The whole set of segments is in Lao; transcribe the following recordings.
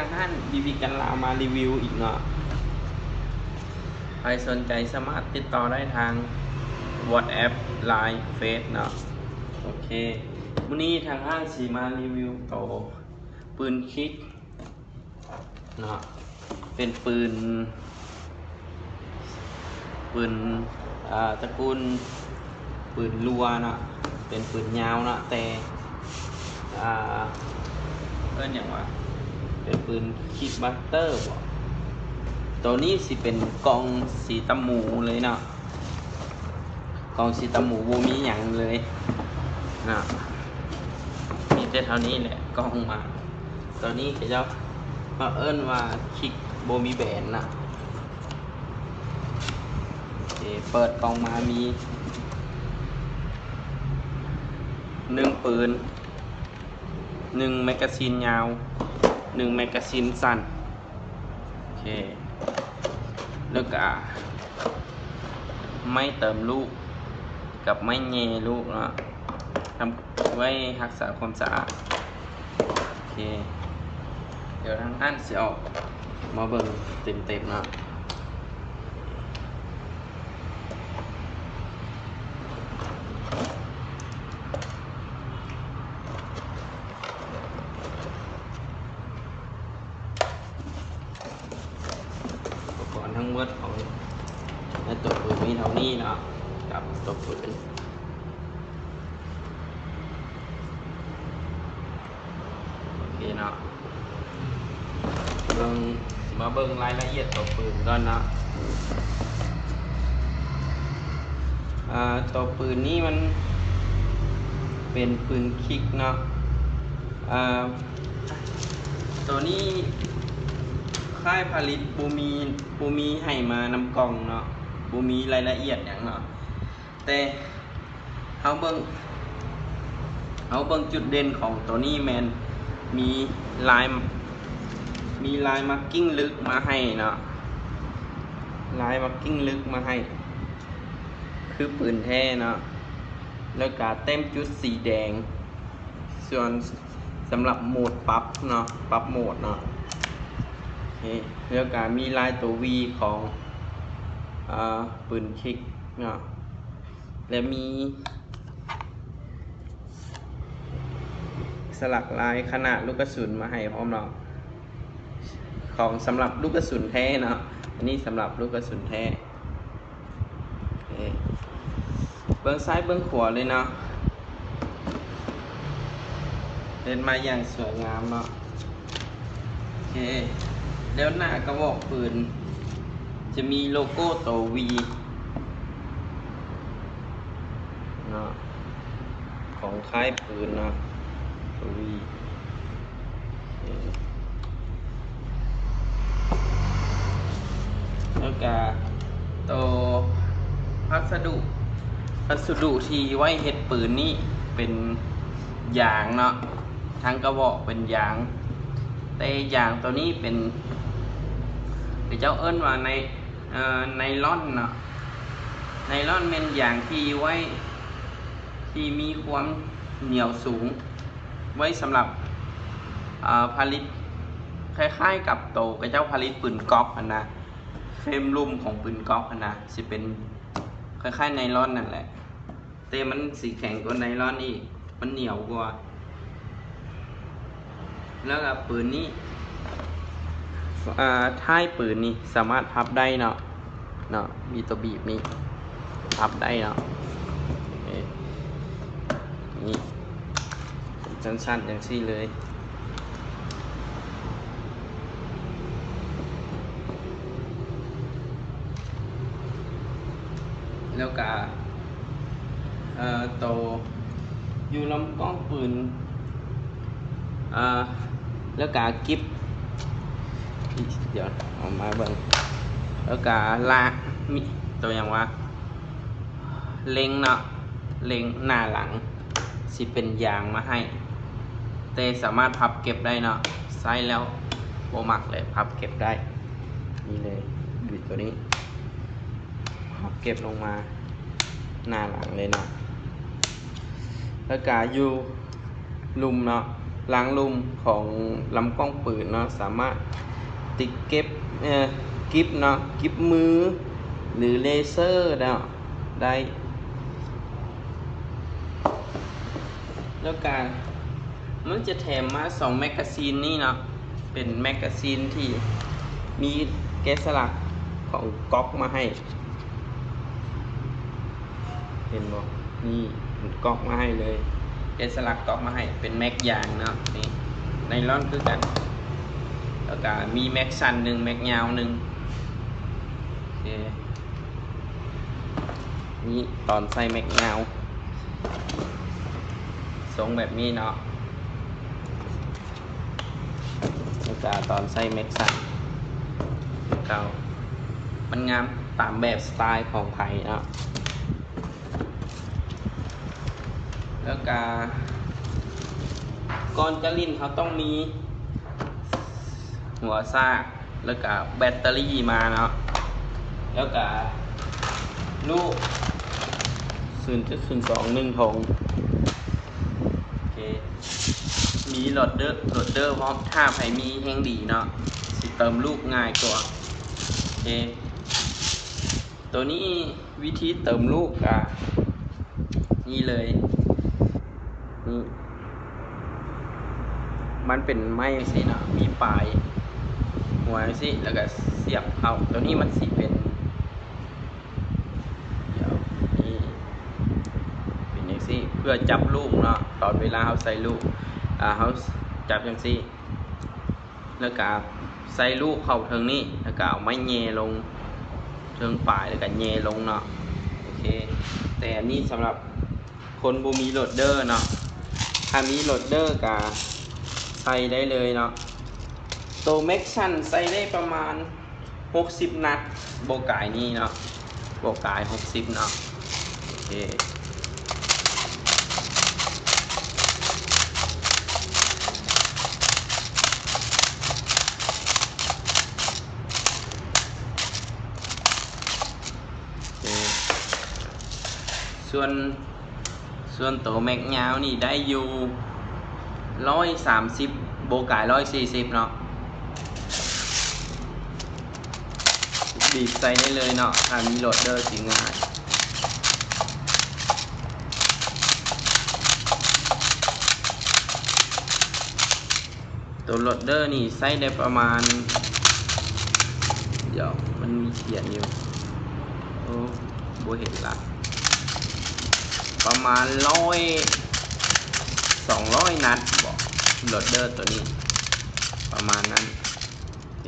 ທາງຮ້ານ ບີບີ ກັນລາວ ມາຣີວິວອີກເນາະ. ໃຜສົນໃຈສາມາດຕິດຕໍ່ໄດ້ທາງ WhatsApp, Line, Face ເນາະ. ໂອເຄ ມື້ນີ້ທາງຮ້ານຊິມາຣີວິວໂຕປືນຄິກເນາະ, ເປັນປືນ ປືນ ອ່າ ຕະກູນປືນລົວເນາະ, ເປັນປືນຍາວເນາະ ແຕ່ ອ່າ ເອີ້ນຫຍັງວະ ເປັນປືນຄິກບັດເຕີບໍ. ໂຕນີ້ຊິເປັນກ່ອງສີຕຳໝູເລີຍເນາະ, ກ່ອງສີຕຳໝູ ບໍ່ມີຫຍັງເລີຍເນາະ, ມີແຕ່ເທົ່ານີ້ແຫຼະກ່ອງມາ. ໂຕນີ້ເຂົາເຈົ້າເອີ້ນວ່າຄິກບໍ່ມີແບນເນາະ. ໂອເຄ ເປີດກ່ອງມາມີໜຶ່ງປືນ, ໜຶ່ງແມັກກາຊີນຍາວ, ໜຶ່ງແມັກກາຊີນສັ້ນ. ໂອເຄ ແລ້ວກະໄມ້ເຕີມລູກກັບໄມ້ແຍ່ລູກເນາະ, ນຳໄວ້ຮັກສາຄວາມສະອາດ. ໂອເຄ ດຽວທາງຮ້ານຊິເອົາມາເບິ່ງເຕັມໆເນາະ. ອຸປະກອນທັງໝົດຂອງໃນໂຕປືນມີເທົ່ານີ້ເນາະ ກັບໂຕປືນ. ໂອເຄເນາະ ເບິ່ງ ມາເບິ່ງລາຍລະອຽດໂຕປືນກ່ອນເນາະ. ອ່າ ໂຕປືນນີ້ມັນເປັນປືນຄິກເນາະ. ອ່າ ໂຕນີ້ຄ້າຍຜະລິດບໍ່ມີ ບໍ່ມີໃຫ້ມານຳກ່ອງເນາະ, ບໍ່ມີລາຍລະອຽດຫຍັງເນາະ. ແຕ່ເຮົາເບິ່ງ ເຮົາເບິ່ງຈຸດເດັ່ນຂອງໂຕນີ້ແມ່ນມີລາຍ ມີລາຍມາກກິ້ງລຶກມາໃຫ້ເນາະ, ລາຍມາກກິ້ງລຶກມາໃຫ້ ຄືປືນແທ້ເນາະ, ແລ້ວກະແຕ້ມຈຸດສີແດງ ສ່ວນສຳລັບໂໝດປັບເນາະ ປັບໂໝດເນາະ. ໂອເຄ ແລ້ວກະມີລາຍໂຕ V ຂອງ ອ່າ ປືນຄິກເນາະ ແລະ ມີສະຫຼັກລາຍຂະໜາດລູກກະສຸນມາໃຫ້ພ້ອມເນາະ, ຂອງສຳລັບລູກກະສຸນແທ້ເນາະ, ອັນນີ້ສຳລັບລູກກະສຸນແທ້. ເອີ ເບິ່ງຊ້າຍເບິ່ງຂວາເລີຍເນາະ, ເຮັດມາຢ່າງສວຍງາມເນາະ. ໂອເຄ ແລ້ວໜ້າກະບອກປືນຈະມີໂລໂກ້ໂຕ V ເນາະ ຂອງຄ້າຍປືນເນາະ ໂຕ V. ແລ້ວກະໂຕພັດສະດຸ ພັດສະດຸທີ່ໄວ້ເຮັດປືນນີ້ເປັນຢາງເນາະ, ທັງກະບອກເປັນຢາງ, ແຕ່ຢາງໂຕນີ້ເປັນ ເຂົາເຈົ້າເອີ້ນວ່າໄນ ເອີ ໄນລອນເນາະ. ໄນລອນແມ່ນຢາງທີ່ໄວ້ ທີ່ມີຄວາມໜຽວສູງ ໄວ້ສຳລັບ ເອີ ຜະລິດ ຄ້າຍໆກັບໂຕເຂົາເຈົ້າຜະລິດປືນກ໊ອກຫັ້ນນະ, ເຟຣມລຸ່ມຂອງປືນກ໊ອກຫັ້ນນະ ຊິເປັນຄ້າຍໆໄນລອນນັ້ນແຫຼະ, ແຕ່ມັນຊິແຂງກວ່າໄນລອນອີກ, ມັນໜຽວກວ່າ. ແລ້ວກະປືນນີ້ ອ່າ ທ້າຍປືນນີ້ສາມາດພັບໄດ້ເນາະ, ເນາະ ມີຕົວບີບນີ້ ພັບໄດ້ເນາະ. ເອີ ນີ້ ເປັນຊັ້ນໆຈັ່ງຊີ້ເລີຍ. ແລ້ວກະ ເອີ ໂຕຢູ່ລຳກ້ອງປືນ ເອີ ແລ້ວກະກິບ ດຽວເອົາມາເບິ່ງ, ແລ້ວກະລະ ມີໂຕຫຍັງວະ ເລັງເນາະ, ເລັງໜ້າຫຼັງຊິເປັນຢາງມາໃຫ້, ແຕ່ສາມາດພັບເກັບໄດ້ເນາະ, ໃຊ້ແລ້ວບໍ່ມັກເລີຍ ພັບເກັບໄດ້. ນີ້ເລີຍ ບິດໂຕນີ້ ພັບເກັບລົງມາໜ້າຫຼັງເລີຍເນາະ. ແລ້ວກະຢູ່ລຸ່ມເນາະ, ລາງລຸ່ມຂອງລຳກ້ອງປືນເນາະ ສາມາດຕິດເກັບ ເອີ ກິບເນາະ ກິບມື ຫຼື ເລເຊີເນາະ ໄດ້. ແລ້ວກະມັນຈະແຖມມາສອງແມັກກາຊີນນີ້ເນາະ ເປັນແມັກກາຊີນທີ່ມີແກະສະຫຼັກຂອງກັອກມາໃຫ້. ເຫັນບໍ່? ນີ້ເປັນກັອກມາໃຫ້ເລີຍ ແກະສະຫຼັກກັອກມາໃຫ້ ເປັນແມັກຢາງເນາະ ນີ້ໄນລອນຄືກັນ ແລ້ວກະມີແມັກສັ້ນໜຶ່ງ ແມັກຍາວໜຶ່ງ. ໂອເຄ ນີ້ຕອນໃສ່ແມັກຍາວ ຊົງແບບນີ້ເນາະ. ແລ້ວກະຕອນໃສ່ແມັກສັ້ນຄືເກົ່າ ມັນງາມຕາມແບບສະໄຕຂອງໃຜເນາະ. ແລ້ວກະກ່ອນຈະຫຼິ້ນເຮົາຕ້ອງມີຫົວຊາກ ແລ້ວກະແບັດເຕີຣີມາເນາະ ແລ້ວກະລູກສູນຈຸດສູນສອງໜຶ່ງຖົງ. ໂອເຄ ມີໂຫຼດເດີ ໂຫຼດເດີພ້ອມ ຖ້າໃຜມີແຮ່ງດີເນາະ ຊິເຕີມລູກງ່າຍກວ່າ. ໂອເຄ ໂຕນີ້ວິທີເຕີມລູກກະນີ້ເລີຍ ນີ້ ມັນເປັນໄມ້ຈັ່ງຊີ້ເນາະ ມີປາຍຫົວຈັ່ງຊີ້ ແລ້ວກະສຽບເຂົ້າ ໂຕນີ້ມັນຊິເປັນ ດຽວ ນີ້ ເປັນຈັ່ງຊີ້ ເພື່ອຈັບລູກເນາະ ຕອນເວລາເຮົາໃສ່ລູກ ອາ ເຮົາຈັບຈັ່ງຊີ້ ແລ້ວກະໃສ່ລູກເຂົ້າເທິງນີ້ ແລ້ວກະເອົາໄມ້ແຍ່ລົງເທິງປາຍ ແລ້ວກະແຍ່ລົງເນາະ. ໂອເຄ ແຕ່ອັນນີ້ສຳລັບຄົນບໍ່ມີໂຫຼດເດີເນາະ ຖ້າມີໂຫຼດເດີກະໃສ່ໄດ້ເລີຍເນາະ. ໂຕແມັກສັ້ນໃສ່ໄດ້ປະມານ ຫົກສິບນັດ ບໍ່ກາຍນີ້ເນາະ ບໍ່ກາຍຫົກສິບເນາະ. ໂອເຄ ໂອເຄ ສ່ວນ ສ່ວນໂຕແມັກຍາວນີ້ໄດ້ຢູ່ຮ້ອຍສາມສິບ ບໍ່ກາຍຮ້ອຍສີ່ສິບເນາະ. ບີບໃສ່ໄດ້ເລີຍເນາະ ຖ້າມີໂຫຼດເດີຊິງ່າຍ. ໂຕໂຫຼດເດີນີ້ໃຊ້ໄດ້ປະມານ ດຽວ ມັນມີຂຽນຢູ່ ໂອ້ ບໍ່ເຫັນລະ ປະມານຮ້ອຍ ສອງຮ້ອຍນັດເບາະ ໂຫຼດເດີໂຕນີ້ ປະມານນັ້ນ. ໂອເຄ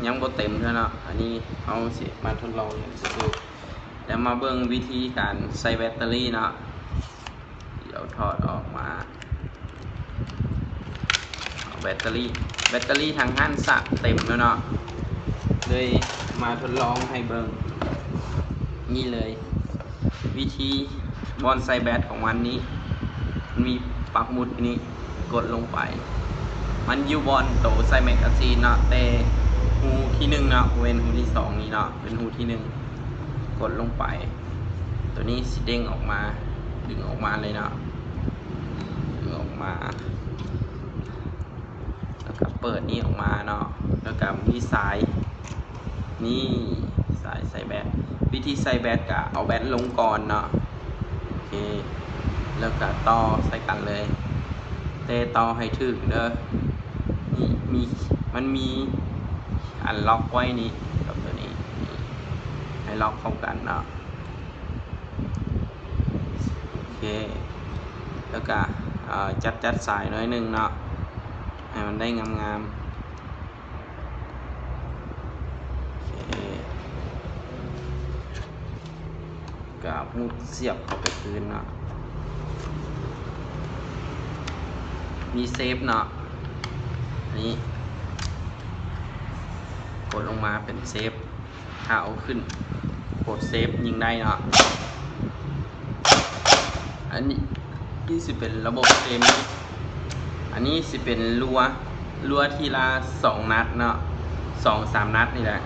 ຍັງບໍ່ເຕັມເທື່ອເນາະ ອັນນີ້ເຮົາຊິມາທົດລອງເບິ່ງຊື່ໆ ແລ້ວມາເບິ່ງວິທີການໃສ່ແບັດເຕີຣີເນາະ. ດຽວຖອດອອກມາ ເອົາແບັດເຕີຣີ ແບັດເຕີຣີທາງຮ້ານສະເຕັມແລ້ວເນາະ ເລີຍມາທົດລອງໃຫ້ເບິ່ງ ນີ້ເລີຍ ວິທີບ່ອນໃສ່ແບັດຂອງມັນນີ້ ມັນມີປັກໝຸດນີ້ ກົດລົງໄປ ມັນຢູ່ບ່ອນໂຕໃສ່ແມັກກາຊີນເນາະ ແຕ່ຮູທີໜຶ່ງເນາະ ບໍ່ແມ່ນຮູທີສອງນີ້ເນາະ ເປັນຮູທີໜຶ່ງ ກົດລົງໄປ ໂຕນີ້ຊິເດ້ງອອກມາ ດຶງອອກມາເລີຍເນາະ ດຶງອອກມາ ແລ້ວກະເປີດນີ້ອອກມາເນາະ ແລ້ວກະມີສາຍ ນີ້ ສາຍໃສ່ແບັດ ວິທີໃສ່ແບັດກະເອົາແບັດລົງກ່ອນເນາະ. ໂອເຄ ແລ້ວກະຕໍ່ໃສ່ກັນເລີຍ ແຕ່ຕໍ່ໃຫ້ຖືກເດີ ນີ້ມີ ມັນມີອັນລັອກໄວ້ນີ້ກັບໂຕນີ້ ນີ້ ໃຫ້ລັອກເຂົ້າກັນເນາະ. ໂອເຄ ແລ້ວກະ ເອີ ຈັດ ຈັດສາຍໜ້ອຍໜຶ່ງເນາະ ໃຫ້ມັນໄດ້ງາມໆ. ໂອເຄ ກະໝຸດສຽບເຂົ້າໄປຄືນເນາະ ມີເຊບເນາະ ນີ້ ກົດລົງມາເປັນເຊບ ຖ້າເອົາຂຶ້ນກົດເຊບຍິງໄດ້ເນາະ. ອັນນີ້ ນີ້ຊິເປັນລະບົບເຊມິ ອັນນີ້ຊິເປັນລົວ ລົວທີລະສອງນັດເນາະ ສອງສາມນັດນີ້ແຫຼະ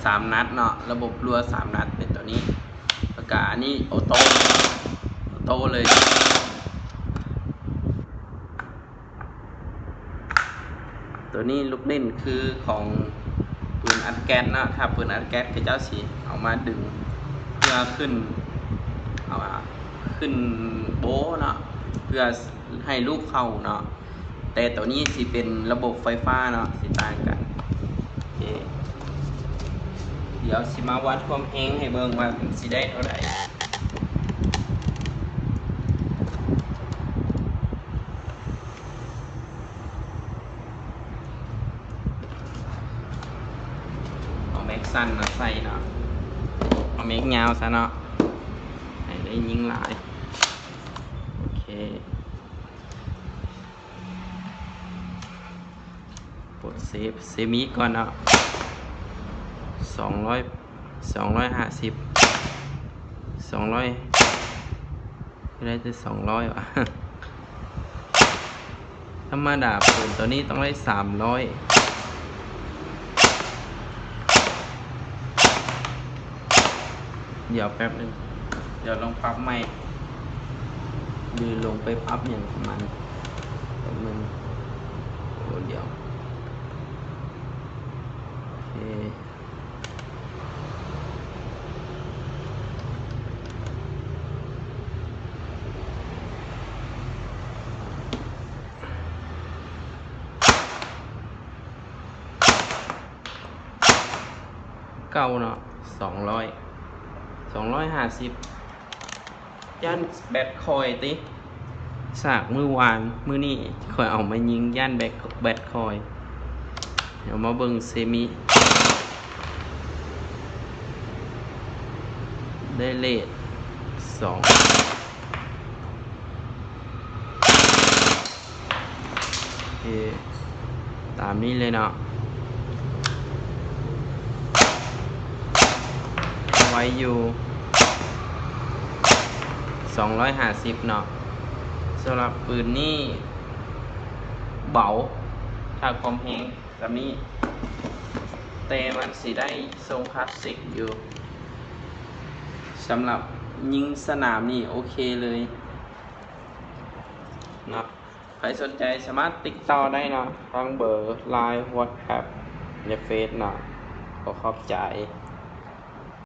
ສາມນັດເນາະ ລະບົບລົວສາມນັດເປັນໂຕນີ້ ແລ້ວກະອັນນີ້ໂອໂຕ້ ໂອ ໂຕເລີຍ. ໂຕນີ້ລູກຫຼິ້ນຄືຂອງປືນອັດແກັສເນາະ, ຖ້າປືນອັດແກັສເຂົາເຈົ້າຊິເອົາມາດຶງເພື່ອຂຶ້ນ ເອົາ ຂຶ້ນໂບ້ເນາະ ເພື່ອໃຫ້ລູກເຂົ້າເນາະ. ແຕ່ໂຕນີ້ຊິເປັນລະບົບໄຟຟ້າເນາະ ຊິຕ່າງກັນ. ໂອເຄ ດຽວຊິມາວັດຄວາມແຮງໃຫ້ເບິ່ງວ່າມັນຊິໄດ້ເທົ່າໃດ. ເອົາແມັກສັ້ນມາໃສ່ເນາະ, ເອົາແມັກຍາວຊະເນາະ ໃຫ້ໄດ້ຍິງຫຼາຍ. ໂອເຄ ກົດເຊຟ ເຊມິກ່ອນເນາະ. ສອງຮ້ອຍ ສອງຮ້ອຍຫ້າສິບ ສອງຮ້ອຍ ຄືໄດ້ແຕ່ສອງຮ້ອຍຫວາ. ທຳມະດາປືນໂຕນີ້ຕ້ອງໄດ້ສາມຮ້ອຍ. ດຽວແປັບໜຶ່ງ ດຽວລອງປັບໃໝ່ ຫຼືລົງໄປປັບຫຍັງຂອງມັນແປັບໜຶ່ງ. ໂອ້ ດຽວ ໂອເຄ ເກົ່າເນາະ ສອງຮ້ອຍ ສອງຮ້ອຍຫ້າສິບ. ຢ້ານແບັດຄອຍຕິ ສາກມື້ວານ ມື້ນີ້ຂ້ອຍເອົາມາຍິງ ຢ້ານແບັດ ແບັດຄອຍ. ເອົາມາເບິ່ງເຊມິ ໄດ້ເລດສອງ. ໂອເຄ ຕາມນີ້ເລີຍເນາະ ໄວຢູ່ ສອງຮ້ອຍຫ້າສິບເນາະ. ສຳລັບປືນນີ້ເບົາ ຖ້າຄວາມແຮງສ່ຳນີ້ ແຕ່ມັນຊິໄດ້ຊົງຄລາສສິກຢູ່. ສຳລັບຍິງສະໜາມນີ້ໂອເຄເລີຍເນາະ. ໃຜສົນໃຈສາມາດຕິດຕໍ່ໄດ້ເນາະ ທາງເບີ ລາຍ ວັອດແອັບ ແລະ ເຟສເນາະ. ຂໍຂອບໃຈ.